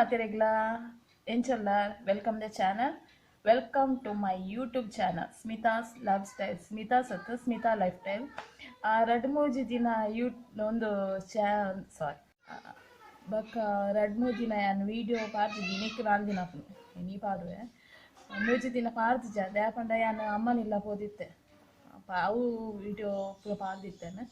ಮಾತೆರೆಗ್ಲಾ ಎಂಚಲ್ಲ, welcome the channel, welcome to my YouTube channel Smitha's love style. Smitha's ಅತ್ತು Smita life style. ರಡ್ಡ್ ಮೂಜಿ ದಿನ you ಒಂದು ಚಾ ಸಾರಿ ಬೊಕ್ಕ ರಡ್ಡ್ ಮೂಜಿ ದಿನ ಯಾನ್ ವೀಡಿಯೋ ಪಾಡ್ದಿದ್ದಿ. ನೆಕ್ಕ್ ನಾಲ್ ದಿನ ಆಪುಂಡು ಇನಿ ಪಾಡುವೆ. ಮೂಜಿ ದಿನ ಪಾಡ್ದಿಜ ದಾಯೆ ಪಂಡ ಯಾನ್ ಅಮ್ಮನಿಲ್ಲ ಪೋದಿತ್ತೆ. ಅವು ವೀಡಿಯೋ ಪೂರ ಪಾಡ್ದಿತ್ತೇನೆ,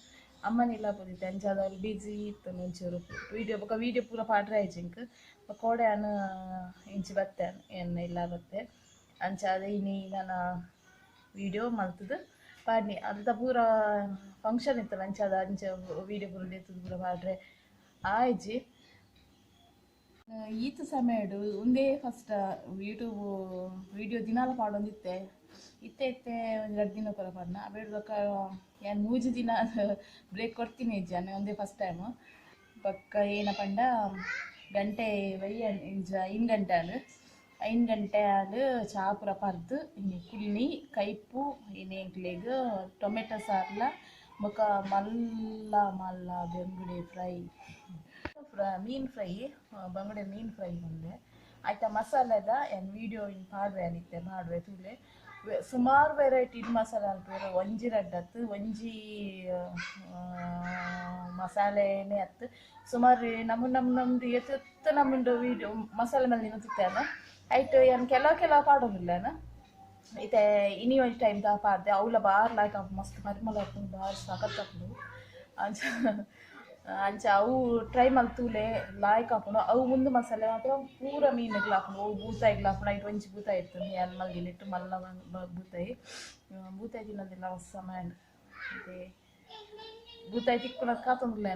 ಅಮ್ಮನಿಲ್ಲ ಪೋದಿತ್ತೆ. ಅಂಚಾದ್ ಅವ್ಲು ಬಿಜಿ ಇತ್ತು ಒಂಚೂರು. ವೀಡಿಯೋ ಬೊಕ್ಕ ವೀಡಿಯೋ ಪೂರ ಪಾಡ್ರೆ ಆಯ್ಜಿ ಇಂಕ್. ಬೊಕ್ಕ ಕೋಡೆ ಯಾನ್ ಇಂಚಿ ಬತ್ತೆ, ಎನ್ನ ಇಲ್ಲ ಬತ್ತೆ. ಅಂಚಾದ್ ಇನಿ ನನ ವೀಡಿಯೋ ಮಲ್ತುದು ಪಾಡ್ನಿ. ಅಲ್ತ ಪೂರ ಫಂಕ್ಷನ್ ಇತ್ತಲ್ಲ, ಅಂಚಾದ್ ಅಂಚ ವೀಡಿಯೋ ಪೂರ ದೆತ್ತುದು ಪೂರ ಪಾಡ್ರೆ ಆಯ್ಜಿ. ಈತ ಸಮಯಡು ಉಂದೇ first YouTube video ದಿನಾಲ ಪಾಡೊಂದಿತ್ತೆ. ಇತ್ತೆ ಇತ್ತೆ ಒಂಜಿ ರಡ್ಡ್ ದಿನ ಪೂರ ಪಾಡ್ನ. ಅವೆಡ್ ಬೊಕ್ಕ ಯಾನ್ ಮೂಜಿ ದಿನ ಬ್ರೇಕ್ ಕೊರ್ತೀನಿ ಇಜ್ಜಿ ಒಂದೇ ಫಸ್ಟ್ ಟೈಮ್. ಬೊಕ್ಕ ಏನ ಪಂಡ ಗಂಟೆ ಬಯ್ಯ ಇಂಚ 5 ಗಂಟೆ ಆಂಡ್. 5 ಗಂಟೆ ಆಂಡ್. ಚಾ ಪೂರ ಪರ್ದು ಇನಿ ಕುಲ್ಲಿ ಕೈಪು ಇನಿ ಎಂಕ್ಲೆಗ್ ಟೊಮೆಟೊ ಸಾರ್ಲ ಬೊಕ್ಕ ಮಲ್ಲ ಮಲ್ಲ ಬೆಂಗುಡೆ ಫ್ರೈ, ಮೀನ್ ಫ್ರೈ, ಬಂಗುಡೆ ಮೀನ್ ಫ್ರೈ ಉಂಡೆ. ಆಯ್ತಾ ಮಸಾಲೆದ ಏನ್ ವೀಡಿಯೋ ಇನ್ ಪಾಡ್ವೆ ಅನಿತ್ತೆ ಪಾಡ್ವೆ ತೂಲೆ. ಸುಮಾರು ವೆರೈಟಿ ಮಸಾಲೆ ಅನ್ಪೇರು, ಒಂಜಿ ರಡ್ಡ್ ಅತ್ತು ಒಂಜಿ ಮಸಾಲೆನೇ ಅತ್ತು. ಸುಮಾರು ನಮ್ಮ ನಮ್ಮ ನಮ್ದು ಎತ್ತು ನಮ್ಮುಂಡು ವೀಡಿಯೋ ಮಸಾಲೆ ಮಲ್ದಿನ ತುತ್ತೇನ. ಐಟ್ ಏನ್ ಕೆಲವು ಕೆಲವು ಪಾಡೊಂದಿಲ್ಲನ. ಇತ್ತೆ ಇನಿ ಒಂಜಿ ಟೈಮ್ ದ ಪಾಡ್ದೆ. ಅವ್ಲ ಬಾರ್ ಲಾಯ್ಕ್ ಮಸ್ತ್ ಪರಿಮಳ ಆಪುಂಡು, ಬಾರ್ ಸಖತ್ ಆಪುಂಡು. ಅಂಚ ಅಂಚ ಅವು ಟ್ರೈ ಮಲ್ತೂಲೆ ಲಾಯ್ಕ್ ಆಪುಂಡು. ಅವು ಮುಂದು ಮಸಾಲೆ ಮಾತ್ರ ಪೂರ ಮೀನುಗ್ಲ ಆಪುಂಡು. ಅವು ಬೂತಾಯಿಗ್ಲ ಆಪುಂಡು. ಐಟ್ ಒಂಜಿ ಬೂತಾಯಿ ಇತ್ತು ಯಾನ್ ಮಲ್ದಿನ ಇಟ್ಟು ಮಲ್ಲ ಬೂತಾಯಿ. ಬೂತಾಯಿ ತಿನ್ನೋದಿಲ್ಲ ಹೊಸ ಮ್ಯಾಂಡ್. ಇತ್ತೆ ಬೂತಾಯಿ ತಿಕ್ಕುನ ಕಾತೊಂದುಲ್ಲ.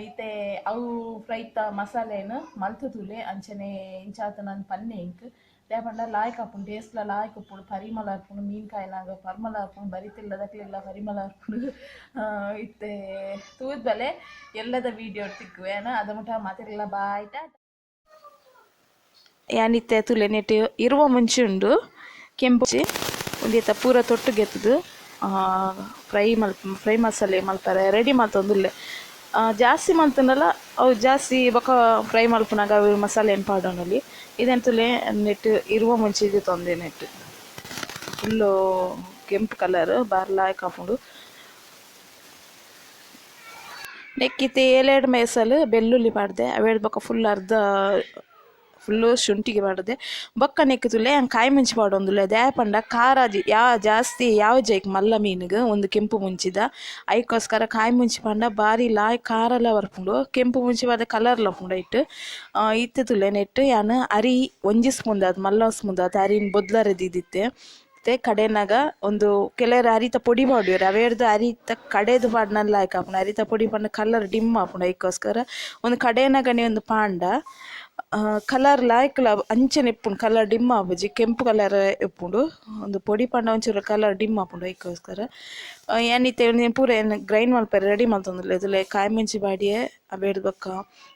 ಇತ್ತೆ ಅವು ಫ್ರೈತ ಮಸಾಲೆನ್ ಮಲ್ತುತೂಲೆ. ಅಂಚನೆ ಇಂಚಾತ ನನ್ ಪನ್ನೆ ಇಂಕ್ ದಾಯೆ ಪಂಡ ಲಾಯ್ಕ್ ಆಪುಂಡು, ಟೇಸ್ಟ್ಲ ಲಾಯ್ಕ್ ಉಪ್ಪುಂಡು, ಪರಿಮಳ ಆಪುಂಡು. ಮೀನ್ ಕಾಯಿನಾಗ ಪರಿಮಳ ಆಪುಂಡು, ಬರಿತಿಲ್ಲದಕ್ಲೆಲ್ಲ ಪರಿಮಳ ಆಪುಂಡು. ಇತ್ತೆ ತೂದ್ ಬಲೆ ಎಲ್ಲದ ವೀಡಿಯೋ ತಿಕ್ಕುವೆ ಏನ. ಅದ ಮುಟ ಮಾತೆರೆಗ್ಲ ಬಾಯ್ ಟಾಟಾ. ಯಾನಿತ್ತೆ ತುಲೆ ನೆಟ್ ಇರುವ ಮುಂಚೆ ಉಂಡು ಕೆಂಪು ಉಂದೆತ ಪೂರ ತೊಟ್ಟುಗೆತ್ತುದು ಫ್ರೈ ಫ್ರೈ ಮಸಾಲೆ ಮಲ್ಪರೆ ರೆಡಿ ಮಲ್ತೊಂದುಲ್ಲೆ. ಜಾಸ್ತಿ ಮಲ್ತುಂಡಲ ಅವು ಜಾಸ್ತಿ ಬೊಕ ಫ್ರೈ ಮಲ್ಪುನಗ ಅವು ಮಸಾಲೆ ಪಾಡೊನೊಲಿ. ಇದೆನ್ ತುಲೆ ನೆಟ್ ಇರುವ ಮುಂಚೆ ದೆತೊಂದೆ. ನೆಟ್ ಫುಲ್ಲು ಕೆಂಪು ಕಲರ್ ಬಾರಿ ಲಾಯ್ಕ್ ಆಪುಂಡು. ನೆಕ್ಕಿತ್ತೆ ಏಳೆರಡು ಮೇಸಲ್ ಬೆಳ್ಳುಳ್ಳಿ ಪಾಡ್ದೆ. ಅವೆಡ್ ಬೊಕ ಫುಲ್ ಅರ್ಧ ಫುಲ್ಲು ಶುಂಠಿಗೆ ಪಾಡ್ದೆ. ಬೊಕ್ಕ ನೆಕ್ಕ್ ತುಲೆ ಕಾಯಿ ಮುಂಚಿ ಪಾಡೊಂದುಲ್ಲೆ. ದಾಯೆ ಪಂಡ ಖಾರ ಯಾ ಜಾಸ್ತಿ ಯಾವ ಜೈಕ್ ಮಲ್ಲ ಮೀನುಗ್ ಒಂದು ಕೆಂಪು ಮುಂಚಿದ ಐಕೋಸ್ಕರ ಕಾಯಿ ಮುಂಚಿ ಪಂಡ ಬಾರಿ ಲಾಯ್ ಖಾರಲ ಬರ್ಪುಂಡು. ಕೆಂಪು ಮುಂಚಿ ಪಾಡ್ದೆ ಕಲರ್ಲ ಉಪ್ಪುಂಡು ಐಟ್. ಇತ್ತೆ ತುಲೆ ನೆಟ್ ಯಾನ್ ಅರಿ ಒಂಜಿ ಸ್ಪೂನ್ ದಾತ್ ಮಲ್ಲ ಸ್ಪೂನ್ ದಾತ್ ಅರಿನ್ ಬೊದ್ಲರೆ ದೀದಿತ್ತೆ. ಇತ್ತೆ ಕಡೆನಗ ಒಂದು ಕೆಲವೆರ್ ಅರಿತ ಪೊಡಿ ಪಾಡುವೆರ್. ಅವೆರ್ದ್ ಅರಿತ ಕಡೆದ್ ಪಾಡ್ನ ಲಾಯ್ಕ್ ಆಪುಂಡು. ಅರಿತ ಪೊಡಿ ಪಾಡ್ಂಡ ಕಲರ್ ಡಿಮ್ ಆಪುಂಡು. ಐಕೋಸ್ಕರ ಒಂದು ಕಡೆನಗನೆ ಒಂದು ಪಾಂಡ ಕಲರ್ ಲಾಯ್ಕ್ಲ ಅಂಚನೆ ಇಪ್ಪುಂಡು. ಕಲರ್ ಡಿಮ್ ಆಪುಜಿ, ಕೆಂಪು ಕಲರ್ ಇಪ್ಪುಂಡು. ಒಂದು ಪೊಡಿ ಪಾಡ್ಂಡ ಒಂಚೂರು ಕಲರ್ ಡಿಮ್ ಆಪುಂಡು. ಐಕೋಸ್ಕರ ಯಾನ್ ಇತ್ತೆ ಉಂದೆನ್ ಪೂರ ಯಾನ್ ಗ್ರೈಂಡ್ ಮಲ್ಪೆರೆ ರೆಡಿ ಮಲ್ತೊಂದುಲ್ಲೆ. ತುಲೆ ಕಾಯಿ ಮುಂಚಿ ಪಾಡಿಯೆ, ಅವೆಡ್ದ್ ಬೊಕ್ಕ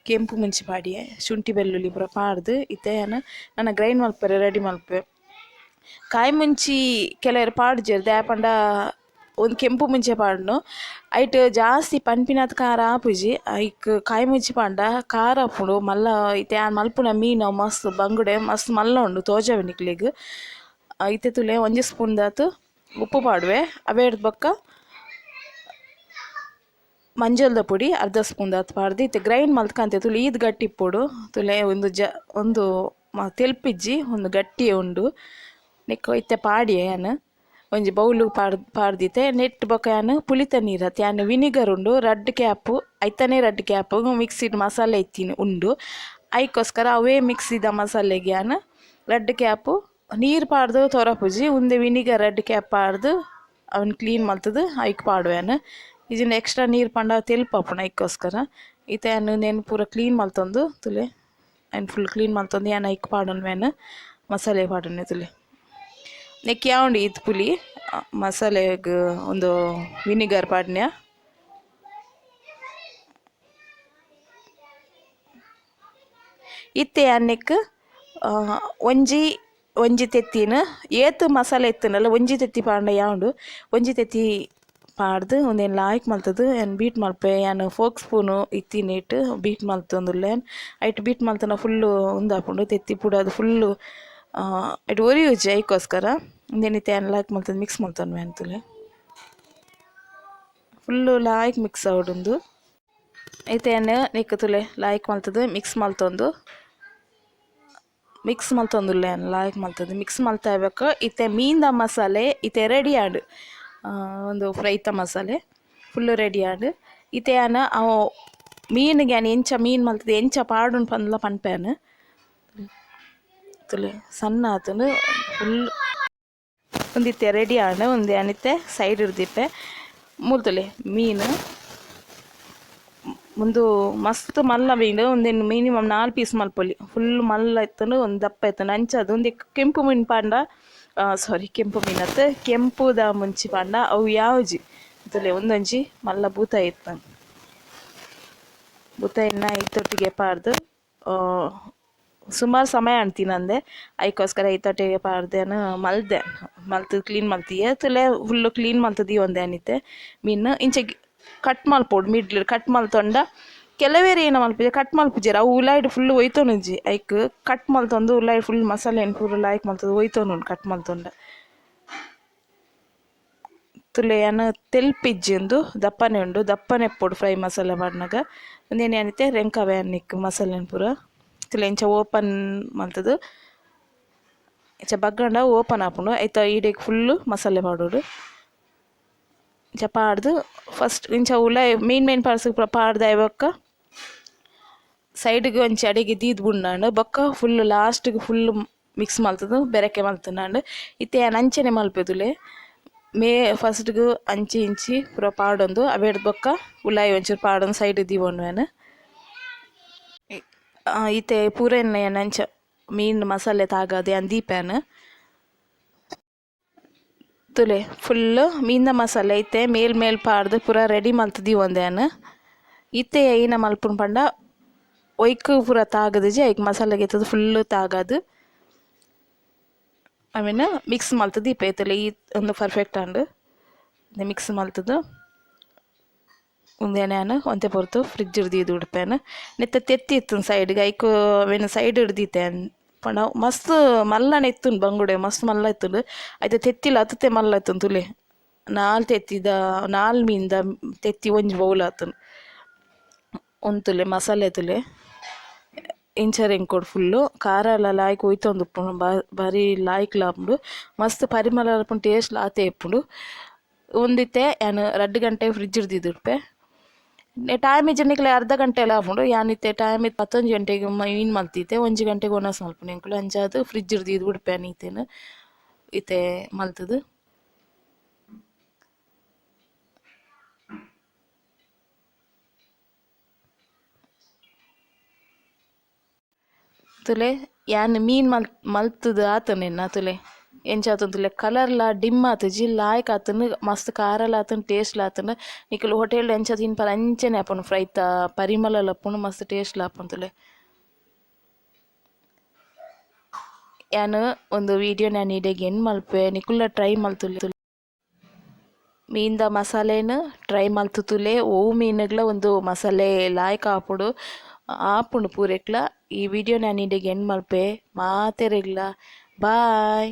ಕೆಂಪು ಮುಂಚಿ ಪಾಡಿಯೆ, ಶುಂಠಿ ಬೆಳ್ಳುಳ್ಳಿ ಪೂರ ಪಾಡ್ದ್ ಇತ್ತೆ ಯಾನ್ ನನ ಗ್ರೈಂಡ್ ಮಲ್ಪೆರೆ ರೆಡಿ ಮಲ್ಪುವೆ. ಕಾಯಿ ಮುಂಚಿ ಕೆಲವೆರ್ ಪಾಡುಜೆರ್ ದಾಯೆ ಪಂಡ ಒಂದು ಕೆಂಪು ಮುಂಚೆ ಪಾಡುನು. ಐಟ್ ಜಾಸ್ತಿ ಪನ್ಪಿನಾತ್ ಖಾರ ಆಪುಜಿ. ಐಕ್ ಕಾಯಿ ಮುಂಚಿ ಪಾಡ್ಂಡ ಖಾರ ಆಪುಂಡು ಮಲ್ಲ. ಇತ್ತೆ ಯಾನ್ ಮಲ್ಪುನ ಮೀನು ಅವು ಮಸ್ತ್ ಬಂಗುಡೆ ಮಸ್ತ್ ಮಲ್ಲ ಉಂಡು ತೋಜಾವೆ ನಿಕ್ಲೆಗ್. ಇತ್ತೆ ತೂಲೆ ಒಂಜಿ ಸ್ಪೂನ್ ದಾತ್ ಉಪ್ಪು ಪಾಡುವೆ. ಅವೆಡ್ದ್ ಬೊಕ್ಕ ಮಂಜಲ್ದ ಪೊಡಿ ಅರ್ಧ ಸ್ಪೂನ್ ದಾತ್ ಪಾಡ್ದು ಇತ್ತೆ ಗ್ರೈಂಡ್ ಮಲ್ತ್ ಕಂತೆ. ತುಲೆ ಈತ್ ಗಟ್ಟಿ ಇಪ್ಪೊಡು. ತುಲೆ ಒಂದು ಜ ಒಂದು ತೆಲ್ಪಿಜ್ಜಿ, ಒಂದು ಗಟ್ಟಿಯೇ ಉಂಡು. ನೆಕ್ಕ್ ಇತ್ತೆ ಪಾಡಿಯೆ ಯಾನ್ ಒಂಜಿ ಬೌಲ್ ಪಾಡ್ದಿತ್ತೆ. ನೆಟ್ ಬೊಕ್ಕ ಯಾನ್ ಪುಳಿತ ನೀರು ಅತ್ತ್ ಯಾನ್ ವಿನಿಗರ್ ಉಂಡು ರಡ್ಡ್ ಕ್ಯಾಪು, ಐತನೇ ರಡ್ಡ್ ಕ್ಯಾಪು ಮಿಕ್ಸಿಡ್ ಮಸಾಲೆ ಇತ್ತಿನ ಉಂಡು. ಐಕೋಸ್ಕರ ಅವೇ ಮಿಕ್ಸಿದ ಮಸಾಲೆಗ್ ಯಾನ್ ರಡ್ಡ್ ಕ್ಯಾಪು ನೀರು ಪಾಡ್ದು ತೊರಪುಜಿ. ಉಂದೆ ವಿನಿಗರ್ ರಡ್ಡ್ ಕ್ಯಾಪ್ ಪಾಡ್ದು ಅವೆನ್ ಕ್ಲೀನ್ ಮಲ್ತುದು ಐಕ್ ಪಾಡುವೆ ಯಾನ್. ಇಜ್ಜಿಂಡ ಎಕ್ಸ್ಟ್ರಾ ನೀರು ಪಾಂಡ ತೆಲ್ಪಾಪುಂಡು. ಐಕೋಸ್ಕರ ಇತ್ತೆ ಯಾನ್ ಉಂದೆನ್ ಪೂರ ಕ್ಲೀನ್ ಮಲ್ತೊಂದು ತೂಲೆ ಐನ್ ಫುಲ್ ಕ್ಲೀನ್ ಮಲ್ತೊಂದು ಯಾನ್ ಐಕ್ ಪಾಡೊನ್ವೆ. ಯಾನ್ ಮಸಾಲೆ ಪಾಡೊನ್ವೆ ತೂಲೆ. ನೆಕ್ ಯಾವುಂಡು ಈತ್ ಪುಲಿ ಮಸಾಲೆಗ್ ಉಂದು ವಿನಿಗರ್ ಪಾಡ್ನ್ಯ. ಇತ್ತೆ ಯಾನ್ ನೆಕ್ಕ್ ಒಂಜಿ ಒಂಜಿ ತೆತ್ತಿನ್ ಏತ್ ಮಸಾಲೆ ಇತ್ತ್ಂಡಲ ಒಂಜಿ ತೆತ್ತಿ ಪಾಡ್ಂಡ ಯಾವುಂಡು. ಒಂಜಿ ತೆತ್ತಿ ಪಾಡ್ದು ಉಂದೆನ್ ಲಾಯ್ಕ್ ಮಲ್ತುದು ಯಾನ್ ಬೀಟ್ ಮಲ್ಪೆ ಯಾನ್ ಫೋಕ್ ಸ್ಪೂನು ಇತ್ತಿನೇಟ್ ಬೀಟ್ ಮಲ್ತೊಂದುಲ್ಲೆ ಐಟ್ ಬೀಟ್ ಮಲ್ತನ ಫುಲ್ಲು ಉಂದಾಪುಂಡು ತೆತ್ತಿ ಪುಡಾದ್ ಫುಲ್ಲು ಐಟ್ ಒರಿಯುಜಿ ಐಕೋಸ್ಕರ ಉಂದೆನ್ ಇತ್ತೆ ಯಾನ್ ಲಾಯ್ಕ್ ಮಲ್ತುದು ಮಿಕ್ಸ್ ಮಲ್ತೊನ್ವೆ ಅಂತುಲೆ ಫುಲ್ಲು ಲಾಯ್ಕ್ ಮಿಕ್ಸ್ ಆವೊಡುಂದು ಇತ್ತೆ ಯಾನ್ ನೆಕ್ಕ್ ತೂಲೆ ಲಾಯ್ಕ್ ಮಲ್ತುದು ಮಿಕ್ಸ್ ಮಲ್ತೊಂದು ಮಿಕ್ಸ್ ಮಲ್ತೊಂದುಲ್ಲೆ ಯಾನ್ ಲಾಯ್ಕ್ ಮಲ್ತುದು ಮಿಕ್ಸ್ ಮಲ್ತಾಯ್ಬೊಕ ಇತ್ತೆ ಮೀನ್ದ ಮಸಾಲೆ ಇತ್ತೆ ರೆಡಿ ಆಂಡ್ ಉಂದು ಫ್ರೈತ ಮಸಾಲೆ ಫುಲ್ಲು ರೆಡಿ ಆಂಡ್ ಇತ್ತೆ ಯಾನ್ ಅವು ಮೀನ್ಗೆ ಯಾನ್ ಎಂಚ ಮೀನ್ ಮಲ್ತುದು ಎಂಚ ಪಾಡುನು ಪಂದ್ಲ ಪನ್ಪೆ ತೂಲೆ ಸಣ್ಣ ಆತುಂಡು ಫುಲ್ ಉಂದು ಇತ್ತೆ ರೆಡಿ ಆಂಡ್ ಉಂದು ಯಾನ್ ಇತ್ತೆ ಸೈಡ್ ದೀಪೆ ಮೂಲು ತೂಲೆ ಮೀನ್ ಉಂದು ಮಸ್ತ್ ಮಲ್ಲ ಮೀನ್ ಉಂದೆನ್ ಮಿನಿಮಮ್ 4 ಪೀಸ್ ಮಲ್ಪೊಲಿ ಫುಲ್ ಮಲ್ಲ ಇತ್ತುಂಡು ಒಂಜಿ ದಪ್ಪ ಇತ್ತುಂಡು ಅಂಚಾದ್ ಉಂದೆಕ್ ಕೆಂಪು ಮೀನ್ ಪಾಂಡ ಸಾರಿ ಕೆಂಪು ಮೀನ್ ಅತ್ತ್ ಕೆಂಪುದ ಮುಂಚಿ ಪಾಂಡ ಅವು ಯಾವುಜಿ ತೂಲೆ ಉಂದೊಂಜಿ ಮಲ್ಲ ಬೂತಾಯಿ ಇತ್ತುಂಡು ಬೂತಾಯಿನ್ ಐತೊಟ್ಟಿಗೆ ಪಾಡ್ದ್ ಸುಮಾರು ಸಮಯ ಆಂಡ್ ತಿನಂದೆ ಐಕೋಸ್ಕರ ಐತೊಟ್ಟಿಗೆ ಪಾಡ್ದ್ ಯಾನ್ ಮಲ್ದೆ ಮಲ್ತ್ ಕ್ಲೀನ್ ಮಲ್ತಿಯೆ ತೂಲೆ ಫುಲ್ಲು ಕ್ಲೀನ್ ಮಲ್ತ್ ದೀವೊಂದೆ ಯಾನ್ ಇತ್ತೆ ಮೀನ್ ಇಂಚ ಕಟ್ ಮಲ್ಪೊಡು ಮಿಡ್ಲ್ ಕಟ್ ಮಲ್ತೊಂಡ ಕೆಲವೆರ್ ಏನ ಮಲ್ಪುಜೆರ್ ಕಟ್ ಮಲ್ಪುಜೆರ್ ಅವು ಉಲಾಯಿಡ್ ಫುಲ್ಲು ಒಯ್ತೊನುಜಿ ಐಕ್ ಕಟ್ ಮಲ್ತೊಂದು ಉಲಾಯಿಡ್ ಫುಲ್ ಮಸಾಲೆನ್ ಪೂರ ಲಾಯ್ಕ್ ಮಲ್ತೊಂದು ಒಯ್ತೊನುಂಡು ಕಟ್ ಮಲ್ತೊಂಡ ತೂಲೆ ಯಾನ್ ತೆಲ್ಪಿಜ್ಜಿ ಉಂದು ದಪ್ಪನೆ ಉಂಡು ದಪ್ಪನೆ ಇಪ್ಪೊಡು ಫ್ರೈ ಮಸಾಲೆ ಪಾಡ್ನಗ ಉಂದೆನ್ ಯಾನ್ ಇತ್ತೆ ರೆಂಕವೆ ಯಾನ್ ನಿಕ್ಕ್ ಮಸಾಲೆನ್ ಪೂರ ತೂಲೆ ಇಂಚ ಓಪನ್ ಮಲ್ತುದು ಇಂಚ ಬಗ್ಗಂಡ ಓಪನ್ ಆಪುಂಡು ಐತ ಇಡೆಗ್ ಫುಲ್ಲು ಮಸಾಲೆ ಪಾಡೊಡು ಇಂಚ ಪಾಡ್ದು ಫಸ್ಟ್ ಇಂಚ ಉಲಾಯಿ main main parts ಪೂರ ಪಾಡ್ದು ಆಯಿ ಬೊಕ್ಕ ಸೈಡ್ಗ್ ಒಂಜಿ ಅಡಿಗೆ ದೀದ್ ಬುಡ್ಂಡ ಬೊಕ್ಕ ಫುಲ್ ಲಾಸ್ಟ್ಗ್ ಫುಲ್ ಮಿಕ್ಸ್ ಮಲ್ತುದು ಬೆರಕೆ ಮಲ್ತುಂಡಾಂಡ್ ಇತ್ತೆ ಯಾನ್ ಅಂಚನೆ ಮಲ್ಪೆದುಲೆ ಮೇ ಫಸ್ಟ್ಗ್ ಅಂಚಿ ಇಂಚಿ ಪೂರ ಪಾಡೊಂದು ಅವೆಡ್ದ್ ಬೊಕ್ಕ ಉಲಾಯಿ ಒಂಚೂರು ಪಾಡೊಂದು ಸೈಡ್ ದೀವೊನ್ವೆ ಯಾನ್ ಇತ್ತೆ ಪೂರೆನ್ ಯಾನ್ ಅಂಚ ಮೀನ್ ಮಸಾಲೆ ತಾಗಾದ್ ಯಾನ್ ದೀಪೆನ್ ತೂಲೆ ಫುಲ್ಲು ಮೀನ್ದ ಮಸಾಲೆ ಇತ್ತೆ ಮೇಲ್ ಮೇಲ್ ಪಾಡ್ದು ಪೂರ ರೆಡಿ ಮಲ್ತ್ ದೀವೊಂದೆ ಯಾನ್ ಇತ್ತೆ ಐನ ಮಲ್ಪುನು ಪಂಡ ಒಯ್ಕ್ ಪೂರ ತಾಗದಿಜಿ ಐಕ್ ಮಸಾಲೆಗ್ ಎತ್ತುದು ಫುಲ್ಲು ತಾಗಾದ್ ಅವೆನ್ ಮಿಕ್ಸ್ ಮಲ್ತ್ ದೀಪೆ ತೂಲೆ ಈ ಉಂದು ಪರ್ಫೆಕ್ಟ್ ಆಂಡ್ ಮಿಕ್ಸ್ ಮಲ್ತುದು ಉಂದೆನ್ ಯಾನ್ ಒಂತೆ ಪೊರ್ತು ಫ್ರಿಡ್ಜ್ ಡ್ ದೀದ್ ಉಡ್ಪೆನ್ ನೆತ್ತ ತೆತ್ತಿ ಇತ್ತುಂಡು ಸೈಡ್ಗ್ ಐಕ್ ಅವೆನ್ ಸೈಡ್ ಡ್ ದೀತೆ ಯಾನ್ ಪಂಡ ಮಸ್ತ್ ಮಲ್ಲನೆ ಇತ್ತುಂಡು ಬಂಗುಡೆ ಮಸ್ತ್ ಮಲ್ಲ ಇತ್ತುಂಡು ಐತ ತೆತ್ತಿಲ ಅತತೆ ಮಲ್ಲ ಇತ್ತುಂಡು ತೂಲೆ 4 ತೆತ್ತಿದ 4 ಮೀನ್ದ ತೆತ್ತಿ ಒಂಜಿ ಬೌಲ್ ಆತುಂಡು ಉಂತುಲೆ ಮಸಾಲೆ ತೂಲೆ ಇಂಚ ರೆಂಕೊಡು ಫುಲ್ಲು ಖಾರ ಲಾಯ್ಕ್ ಒಯ್ತೊಂದು ಉಪ್ಪುಂಡು ಬಾರಿ ಲಾಯ್ಕ್ಲ ಆಪುಂಡು ಮಸ್ತ್ ಪರಿಮಳ ಆಪುಂಡು ಟೇಸ್ಟ್ ಆತೆ ಇಪ್ಪುಂಡು ಉಂದಿತ್ತೆ ಯಾನ್ 2 ಗಂಟೆ ಫ್ರಿಡ್ಜ್ ಡ್ ದೀದ್ ಉಡ್ಪೆ ಟೈಮ್ ಇಜ್ಜಂಡ ನಿಕ್ಲೆ ಅರ್ಧ ಗಂಟೆ ಎಲ್ಲ ಆಪುಂಡು ಯಾನ್ ಇತ್ತೆ ಟೈಮ್ 11 ಗಂಟೆಗ್ ಮೀನ್ ಮಲ್ತಿತ್ತೆ 1 ಗಂಟೆಗ್ ಒಣಸ್ ಮಲ್ಪುನು ಎಂಕುಲು ಅಂಚಾದ್ ಫ್ರಿಡ್ಜ್ ಡ್ ದೀದ್ ಬುಡ್ಪೆ ಯಾನ್ ಇತ್ತೆನ್ ಇತ್ತೆ ಮಲ್ತುದು ತೂಲೆ ಯಾನ್ ಮೀನ್ ಮಲ್ತುದು ಆತುಂಡು ಎನ್ನ ತೂಲೆ ಎಂಚ ಆತುಂಡು ತೂಲೆ ಕಲರ್ ಲ ಡಿಮ್ ಆತುಜಿ ಲಾಯ್ಕ್ ಆತುಂಡು ಮಸ್ತ್ ಖಾರಲ ಆತುಂಡು ಟೇಸ್ಟ್ ಲ ಆತುಂಡು ನಿಕುಲು ಹೋಟೆಲ್ ಎಂಚ ತಿನ್ಪರ ಅಂಚನೆ ಆಪುಂಡು ಫ್ರೈತ ಪರಿಮಳ ಆಪುಂಡು ಮಸ್ತ್ ಟೇಸ್ಟ್ ಲ ಆಪುಂಡು ತೂಲೆ ಯಾನ್ ಒಂದು ವಿಡಿಯೋ ಯಾನ್ ಇಡೆಗ್ ಎಂಡ್ ಮಲ್ಪುವೆ ನಿಕುಲ್ಲ ಟ್ರೈ ಮಲ್ತುಲೆ ಮೀನ್ದ ಮಸಾಲೆನ್ ಟ್ರೈ ಮಲ್ತು ತೂಲೆ ಒವು ಮೀನುಗ್ಲ ಒಂದು ಮಸಾಲೆ ಲಾಯ್ಕ್ ಆಪುಂಡು ಆಪುಂಡು ಪೂರೆಕ್ಲ ಈ ವಿಡಿಯೋ ಯಾನ್ ಇಡೆಗ್ ಎಂಡ್ ಮಲ್ಪುವೆ ಮಾತೆರೆಗ್ಲ ಬಾಯ್.